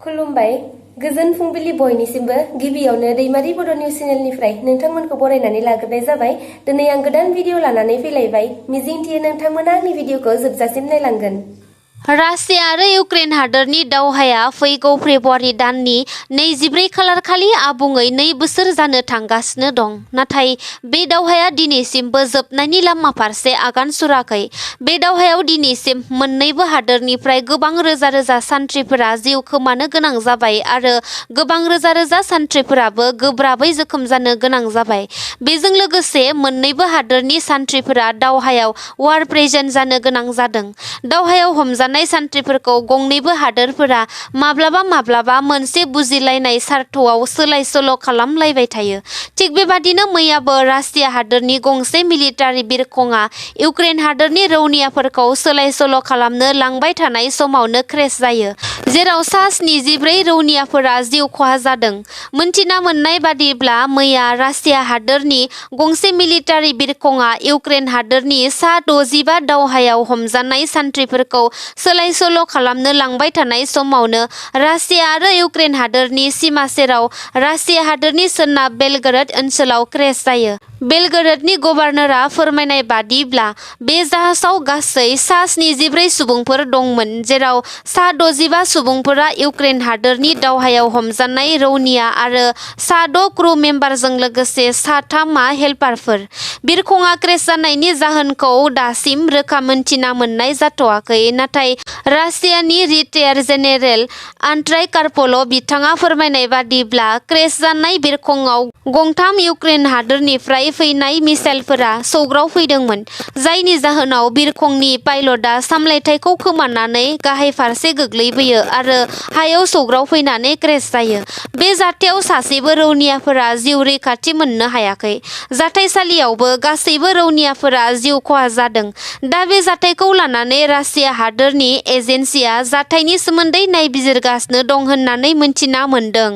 खुलुमबाय गोजोन फुंबिलि बयनिसिमबो गिबियावनो दैमारि बड' निउज चेनेलनिफ्राय नोंथांमोनखौ बरायनानै लाग्रोनाय जाबाय। दिनै आं गोदान भिडिअ लानानै फैलायबाय। मिजिंथियो नोंथांमोना आंनि भिडिअखौ जोबजासिम नायलांगोन। रासिया आरो इउक्रेन हादोरनि दावहाया फैगौ फेब्रुआरि दाननि 24 खालार खालि आबुङै 2 बोसोर जानो थांगासिनो दं। नाथाय बे दावहाया दिनैसिमबो जोबनायनि लामा फारसे आगान सुराखै। बे दावहायाव दिनैसिम मोन्नैबो हादोरनिफ्राय गोबां रोजा रोजा सान्थ्रिफोरा जिउ खोमानो गोनां जाबाय आरो गोबां रोजा रोजा सान्थ्रिफोराबो गोब्राबै जोखोम जानो गोनां जाबाय। बेजों लोगोसे मोन्नैबो हादोरनि सान्थ्रिफोरा दावहायाव वार प्रेजेन्ट जानो गोनां जादों। दावहायाव हमजानाय सान्थ्रिफोरखौ गंनैबो हादोरफोरा माब्लाबा माब्लाबा मोनसे बुजिलायनाय सार्थआव सोलाय सोल' खालामलायबाय थायो। थिग बेबादिनो मैयाबो रासिया हादोरनि गंसे मिलिटारि बिरखंआ इउक्रेन हादोरनि रौनियाफोरखौ सोलाय सोल' खालामनो लांबाय थानाय समावनो क्रेश जायो, जेराव सा 74 रौनियाफोरा जिउ खहा जादों। मोनथिना मोननाय बादिब्ला मैया रासिया हादोरनि गंसे मिलिटारि बिरखंआ इउक्रेन हादोरनि सा 65 दावहायाव हमजानाय सान्थ्रिफोरखौ सोलाय सोल' खालामनो लांबाय थानाय समावनो रासिया आरो इउक्रेन हादोरनि सिमा सेराव रासिया हादोरनि सोनाब बेलगरद ओनसोलाव क्रेश जायो। बेलगरदनि गभर्नरआ फोरमायनाय बादिब्ला बे जाहाजाव गासै सा 74 सुबुंफोर दंमोन, जेराव सा 65 सुबुंफोरा इउक्रेन हादोरनि दावहायाव हमजानाय रौनिया आरो सा 6 क्रू मेम्बारजों लोगोसे सा 3 हेल्पारफोर। बिरखंआ क्रेश जानायनि जाहोनखौ दासिम रोखा मोनथिना मोननाय जाथ'वाखै, नाथाय रासियानि रिटायार जेनेरेल आन्ड्राइ कार्पल' बिथाङा फोरमायनाय बादिब्ला क्रेश जानाय बिरखंआव गंथाम इउक्रेन हादोरनिफ्राय फैनाय मिसाइलफोरा सौग्रावफैदोंमोन, जायनि जाहोनाव बिरखंनि पाइलटआ सामलायथायखौ खोमानानै गाहाय फारसे गोग्लैबोयो आरो हायाव सौग्रावफैनानै क्रेश जायो। बे जाथायाव सासेबो रौनियाफोरा जिउ रैखाथि मोननो हायाखै। जाथायसालियावबो गासैबो रौनियाफोरा जिउ खहा जादों। दा बे जाथायखौ लानानै रासिया हादोरनि एजेन्सिआ जाथायनि सोमोन्दै नायबिजिरगासिनो दं होननानै मिन्थिना मोन्दों।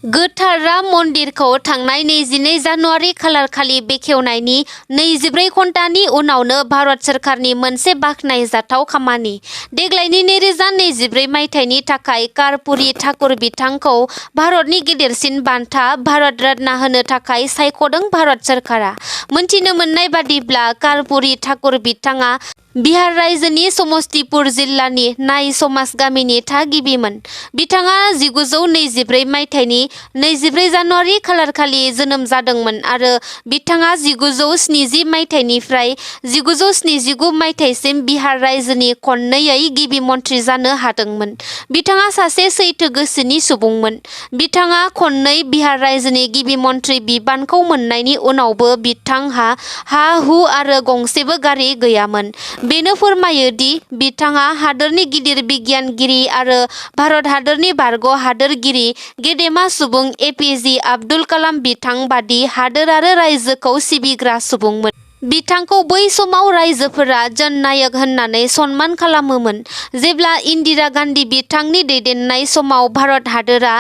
गोथार राम मन्दिरखौ थांनाय 22 जानुवारि खालारखालि बेखेवनायनि 24 घन्टानि उनावनो भारत सोरखारनि मोनसे बाखनायजाथाव खामानि। देग्लायनि 2024 मायथाइनि थाखाय कर्पुरी ठाकुर बिथांखौ भारतनि गिदिरसिन बान्था भारत रत्न होनो थाखाय सायख'दों भारत सोरखारा। मोनथिनो मोननाय बादिब्ला कर्पुरी ठाकुर बिथाङा बिहार रायजोनि समस्तिपुर जिल्लानि नाई समाज गामिनि थागिबिमोन। बिथाङा 1924 मायथाइनि 24 जानुवारि खालारखालि जोनोम जादोंमोन आरो बिथाङा 1970 मायथाइनिफ्राय 1979 मायथाइसिम बिहार रायजोनि खननैयै गिबि मन्थ्रि जानो हादोंमोन। बिथाङा सासे सैथो गोसोनि सुबुंमोन। बिथाङा खननै बिहार रायजोनि गिबि मन्थ्रि बिबानखौ मोननायनि उनावबो बिथांहा हा-हु आरो गंसेबो गारि गैयामोन। बेनो फोरमायो दि बिथाङा हादोरनि गिदिर बिगियानगिरि आरो भारत हादोरनि बारग' हादोरगिरि गेदेमा सुबुं एपिजे आब्दुल कालाम बिथां बादि हादोर आरो रायजोखौ सिबिग्रा सुबुंमोन। बिथांखौ बै समाव रायजोफोरा जननायक होननानै सनमान खालामोमोन। जेब्ला इन्दिरा गान्धी बिथांनि दैदेननाय समाव भारत हादोरा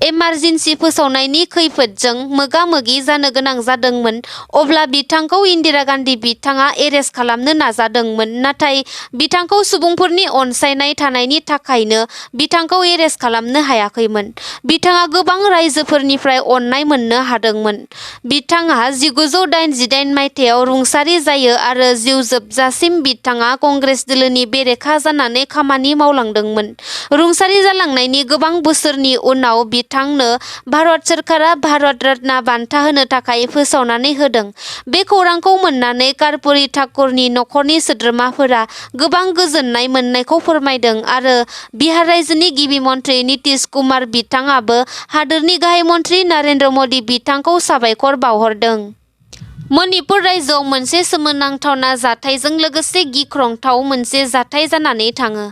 इमारजेन्सि फोसावनायनि खैफोदजों मोगा-मोगि जानो गोनां जादोंमोन, अब्ला बिथांखौ इन्दिरा गान्धी बिथाङा एरेस्ट खालामनो नाजादोंमोन, नाथाय बिथांखौ सुबुंफोरनि अनसायनाय थानायनि थाखायनो बिथांखौ एरेस्ट खालामनो हायाखैमोन। बिथाङा गोबां रायजोफोरनिफ्राय अननाय मोननो हादोंमोन। बिथाङा 1988 मायथाइयाव रुंसारि जायो आरो जिउ जोबजासिम बिथाङा कंग्रेस दोलोनि बेरेखा जानानै खामानि मावलांदोंमोन। रुंसारि जालांनायनि गोबां बोसोरनि उनाव बिथांनो भारत सोरखारा भारत रत्न बान्था होनो थाखाय फोसावनानै होदों। बे खौरांखौ मोननानै कर्पुरी ठाकुरनि नखरनि सोद्रोमाफोरा गोबां गोजोननाय मोननायखौ फोरमायदों आरो बिहार रायजोनि गिबि मन्थ्रि नीतीश कुमार बिथाङाबो हादोरनि गाहाय मन्थ्रि नरेन्द्र मदि बिथांखौ साबायखर बावहरदों। मणिपुर रायजोआव मोनसे सोमोनांथावना जाथायजों लोगोसे गिख्रंथाव मोनसे जाथाय जानानै थाङो।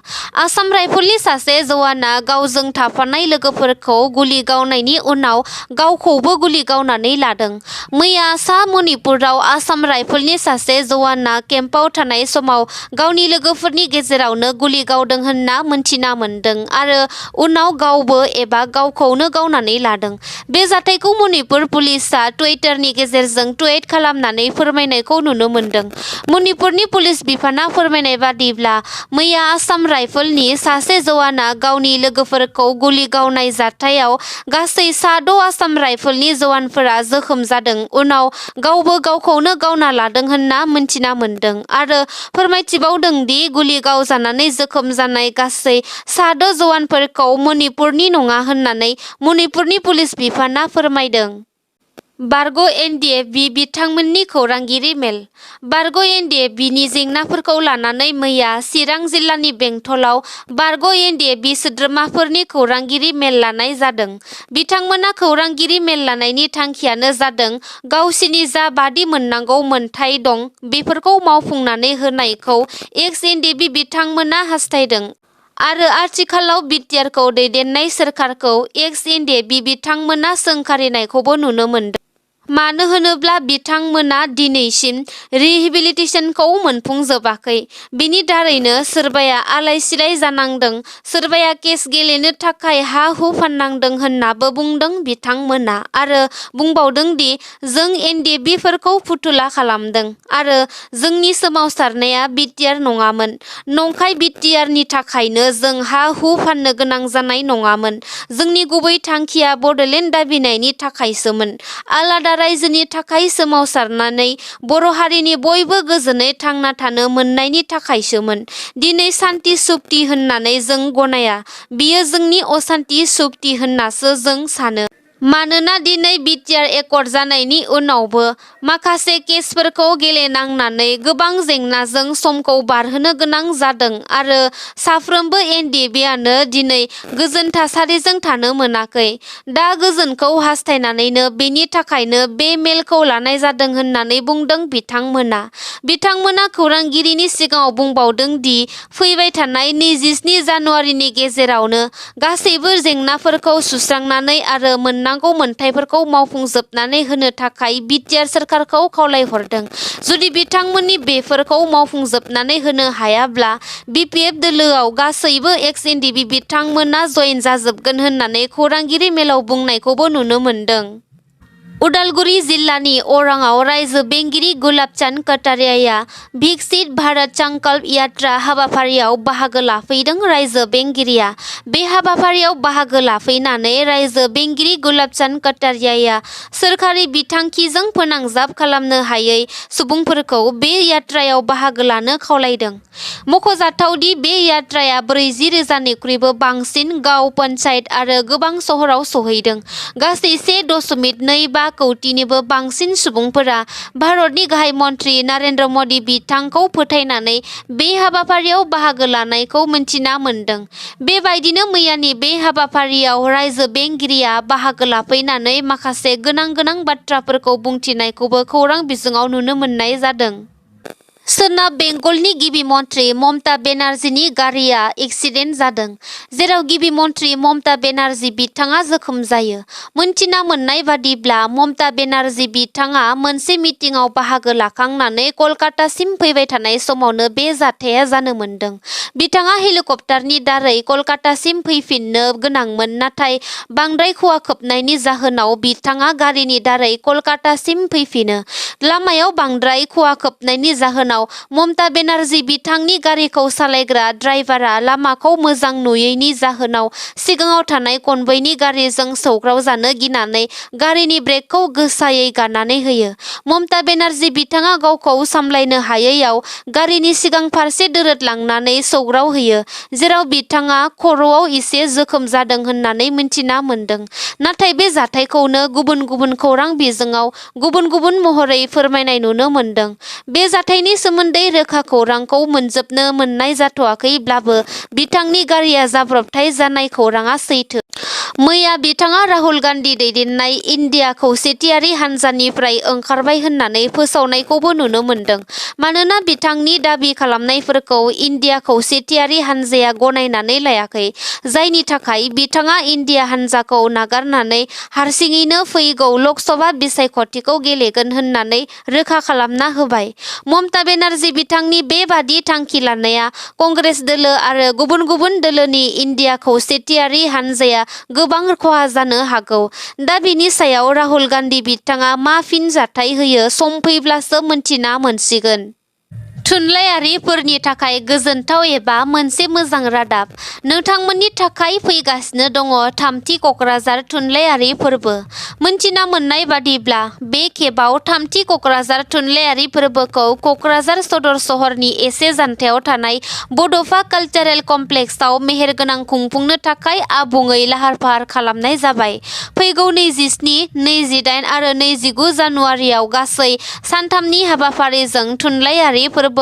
आसाम राइफलनि सासे जवाना गावजों थाफानाय लोगोफोरखौ गुलि गावनायनि उनाव गावखौबो गुलि गावनानै लादों। मैया सा मणिपुराव आसाम राइफलनि सासे जवाना केम्पआव थानाय समाव गावनि लोगोफोरनि गेजेरावनो गुलि गावदों होनना मोनथिना मोनदों आरो उनाव गावबो एबा गावखौनो गावनानै लादों। बे जाथायखौ मणिपुर पुलिसआ टुइटारनि गेजेरजों टुइट खालामदों। खालामनानै फोरमायनायखौ नुनो मोन्दों। मणिपुरनि पुलिस बिफाना फोरमायनाय बादिब्ला मैया आसाम राइफलनि सासे जवाना गावनि लोगोफोरखौ गुलि गावनाय जाथायाव गासै सा6 आसाम राइफलनि जवानफोरा जखम जादों उनाव गावबो गावखौनो गावना लादों होनना मिन्थिना मोन्दों आरो फोरमायथिबावदों दि गुलि गावजानानै जखम जानाय गासै सा6 जवानफोरखौ मणिपुरनि नङा होननानै मणिपुरनि पुलिस बिफाना फोरमायदों। बारग' एनडिएफबि बिथांमोननि खौरांगिरि मेल। बारग' एनडिएफबिनि जेंनाफोरखौ लानानै मैया चिरां जिल्लानि बेंटलाव बारग' एनडिएफबि सोद्रोमाफोरनि खौरांगिरि मेल लानाय जादों। बिथांमोना खौरांगिरि मेल लानायनि थांखियानो जादों गावसिनि जा बादि मोननांगौ मोनथाय दं बेफोरखौ मावफुंनानै होनायखौ एक्स एनडिएफबि बिथांमोना हास्थायदों आरो आथिखालाव बिटिआरखौ दैदेननाय सोरखारखौ एक्स एनडिएफबि बिथांमोना सोंखारिनायखौबो नुनो मोन्दों। मानो होनोब्ला बिथांमोना दिनैसिम रिहेबिलिटेसनखौ मोनफुंजोबाखै। बिनि दारैनो सोरबाया आलाय-सिलाय जानांदों, सोरबाया केस गेलेनो थाखाय हा-हु फाननांदों होननाबो बुंदों बिथांमोना आरो बुंबावदों दि जों एनडिएफबिफोरखौ फुथुला खालामदों आरो जोंनि सोमावसारनाया बिटिआर नङामोन। नंखाय बिटिआरनि थाखायनो जों हा-हु फाननो गोनां जानाय नङामोन। जोंनि गुबै थांखिया बड'लेण्ड दाबिनायनि थाखायसोमोन। आलादा रायजोनि थाखाय सोमावसारनानै बर' हारिनि बयबो गोजोनै थांना थानो मोननायनि थाखायसोमोन। दिनै सान्ति सुक्ति होननानै जों गनाया, बियो जोंनि असान्ति सुक्ति होननासो जों सानो। मानोना दिनै बिटिआर एकर्ड जानायनि उनावबो माखासे केसफोरखौ गेलेनांनानै गोबां जेंनाजों समखौ बारहोनो गोनां जादों आरो साफ्रोमबो एनडिएफबिआनो दिनै गोजोन थासारिजों थानो मोनाखै। दा गोजोनखौ हास्थायनानैनो बेनि थाखायनो बे मेलखौ लानाय जादों होननानै बुंदों बिथांमोना। बिथांमोना खौरांगिरिनि सिगाङाव बुंबावदों दि फैबाय थानाय 27 जानुवारिनि गेजेरावनो गासैबो जेंनाफोरखौ सुस्रांनानै आरो मोननांगौ मोनथायफोरखौ मावफुंजोबनानै होनो थाखाय बिटिआर सोरखारखौ खावलायहरदों। जुदि बिथांमोननि बेफोरखौ मावफुंजोबनानै होनो हायाब्ला बिपिएफ दोलोआव गासैबो एक्स एनडिएफबि बिथांमोना जयेन जाजोबगोन होननानै खौरांगिरि मेलाव बुंनायखौबो नुनो मोन्दों। उदालगुरि जिल्लानि अराङाव रायजो बेंगिरि गुलाबचान्द कटारियाया विकसित भारत संकल्प यात्रा हाबाफारियाव बाहागो लाफैदों। रायजो बेंगिरिया बे हाबाफारियाव बाहागो लाफैनानै रायजो बेंगिरि गुलाबचान्द कटारियाया सोरखारि बिथांखिजों फोनांजाब खालामनो हायै सुबुंफोरखौ बे यात्रायाव बाहागो लानो खावलायदों। मख'जाथावदि बे यात्राया 40,000निख्रुइबो बांसिन गाव पन्चायत आरो गोबां सहराव सौहैदों। गासै 1.25 कौटिनिबो बांसिन सुबुंफोरा भारतनि गाहाय मन्त्रि नरेन्द्र मदि बिथांखौ फोथायनानै बे हाबाफारियाव बाहागो लानायखौ मिन्थिना मोन्दों। बेबायदिनो मैयानि बे हाबाफारियाव रायजो बेंगिरिया बाहागो लाफैनानै माखासे गोनां बाथ्राफोरखौ बुंथिनायखौबो खौरां बिजोङाव नुनो मोननाय जादों। सोनाब बेंगलनि गिबि मन्त्रि ममता बेनार्जीनि गारिआ एक्सिडेन्ट जादों, जेराव गिबि मन्त्रि ममता बेनार्जी बिथाङा जखम जायो। मोनथिना मोननाय बादिब्ला ममता बेनार्जी बिथाङा मोनसे मिटिंआव बाहागो लाखांनानै कलकातासिम फैबाय थानाय समावनो बे जाथाया जानो मोन्दों। बिथाङा हेलिकप्टारनि दारै कलकातासिम फैफिननो गोनांमोन, नाथाय बांद्राय खुवा खोबनायनि जाहोनाव बिथाङा गारिनि दारै कलकातासिम फैफिनो। लामायाव बांद्राय खुवा खोबनायनि जाहोनाव ममता बेनार्जी बिथांनि गारिखौ सालायग्रा ड्राइभारा लामाखौ मोजां नुयैनि जाहोनाव सिगाङाव थानाय कनभयनि गारिजों सौग्राव जानो गिनानै गारिनि ब्रेकखौ गोसायै गारनानै होयो। ममता बेनार्जी बिथाङा गावखौ सामलायनो हायैयाव गारिनि सिगां फारसे दोरोदलांनानै सौग्राव होयो, जेराव बिथाङा खर'आव एसे जोखोम जादों होननानै मिन्थिना मोन्दों। नाथाय बे जाथायखौनो गुबुन खौरां बिजोङाव गुबुन महरै फोरमायनाय नुनो मोन्दों। बे जाथायनि सोमोन्दै रोखा खौरांखौ मोनजोबनो मोननाय जाथ'वाखैब्लाबो बिथांनि गारिया जाब्रबथाय जानाय खौराङा सैथो। मैया बिथाङा राहुल गान्धी दैदेननाय इन्डिया खौसेथियारि हान्जानिफ्राय ओंखारबाय होननानै फोसावनायखौबो नुनो मोन्दों। मानोना बिथांनि दाबि खालामनायफोरखौ इन्डिया खौसेथियारि हान्जाया गनायनानै लायाखै, जायनि थाखाय बिथाङा इन्डिया हान्जाखौ नागारनानै हारसिङैनो फैगौ लकसभा बिसायख'थिखौ गेलेगोन होननानै रोखा खालामना होबाय। ममता बेनार्जी बिथांनि बेबादि थांखि लानाया कंग्रेस दोलो आरो गुबुन गुबुन दोलोनि इन्डिया खौसेथियारि हानजाया गोबां खहा जानो हागौ। दा बिनि सायाव राहुल गान्धी बिथाङा मा फिनजाथाय होयो सम फैब्लासो मोनथिना मोनसिगोन। थुनलाइयारिफोरनि थाखाय गोजोनथाव एबा मोनसे मोजां रादाब। नोंथांमोननि थाखाय फैगासिनो दङ थामथि क'क्राझार थुनलाइयारि फोरबो। मोनथिना मोननाय बादिब्ला बे खेबाव थामथि क'क्राझार थुनलाइयारि फोरबोखौ क'क्राझार सदर सहरनि एसे जानथायाव थानाय बड'फा कालचारेल कमप्लेक्सआव मेहेरगोनां खुंफुंनो थाखाय आबुङै लाहार-फाहार खालामनाय जाबाय। फैगौ 27, 28 आरो 29 जानुवारियाव गासै सानथामनि हाबाफारिजों थुनलाइयारि फोरबोखौ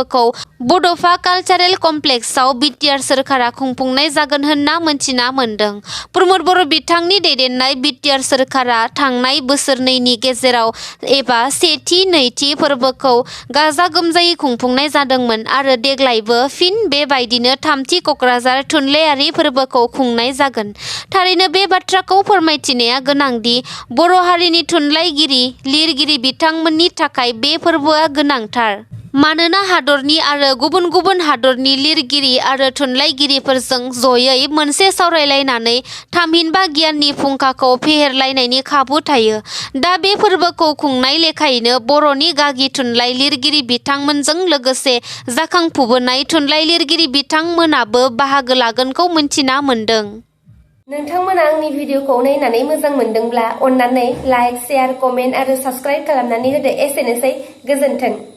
बड'फा कालचारेल कमप्लेक्सआव बिटिआर सोरखारा खुंफुंनाय जागोन होनना मोनथिना मोन्दों। प्रमद बर' बिथांनि दैदेननाय बिटिआर सोरखारा थांनाय बोसोरनैनि गेजेराव एबा सेथि, नैथि फोरबोखौ गाजा-गोमजायै खुंफुंनाय जादोंमोन आरो देग्लायबो फिन बेबायदिनो थामथि क'क्राझार थुनलाइयारि फोरबोखौ खुंनाय जागोन। थारैनो बे बाथ्राखौ फोरमायथिनाया गोनांदि बर' हारिनि थुनलाइगिरि, लिरगिरि बिथांमोननि थाखाय बे फोरबोआ गोनांथार। मानोना हादरनि आरो गुबुन गुबुन हादरनि लिरगिरि आरो थुनलाइगिरिफोरजों जयै मोनसे सावरायलायनानै थामहिनबा गियाननि फुंखाखौ फेहेरलायनायनि खाबु थायो। दा बे फोरबोखौ खुंनाय लेखायैनो बर'नि गागि थुनलाइ लिरगिरि बिथांमोनजों लोगोसे जाखांफुबोनाय थुनलाइ लिरगिरि बिथांमोनाबो बाहागो लागोनखौ मिन्थिना मोन्दों। नोंथांमोना आंनि भिडिअखौ नायनानै मोजां मोनदोंब्ला अन्नानै लाइक, शेयार, कमेन्ट आरो साबस्क्राइब खालामनानै होदो। एसेनोसै, गोजोन्थों।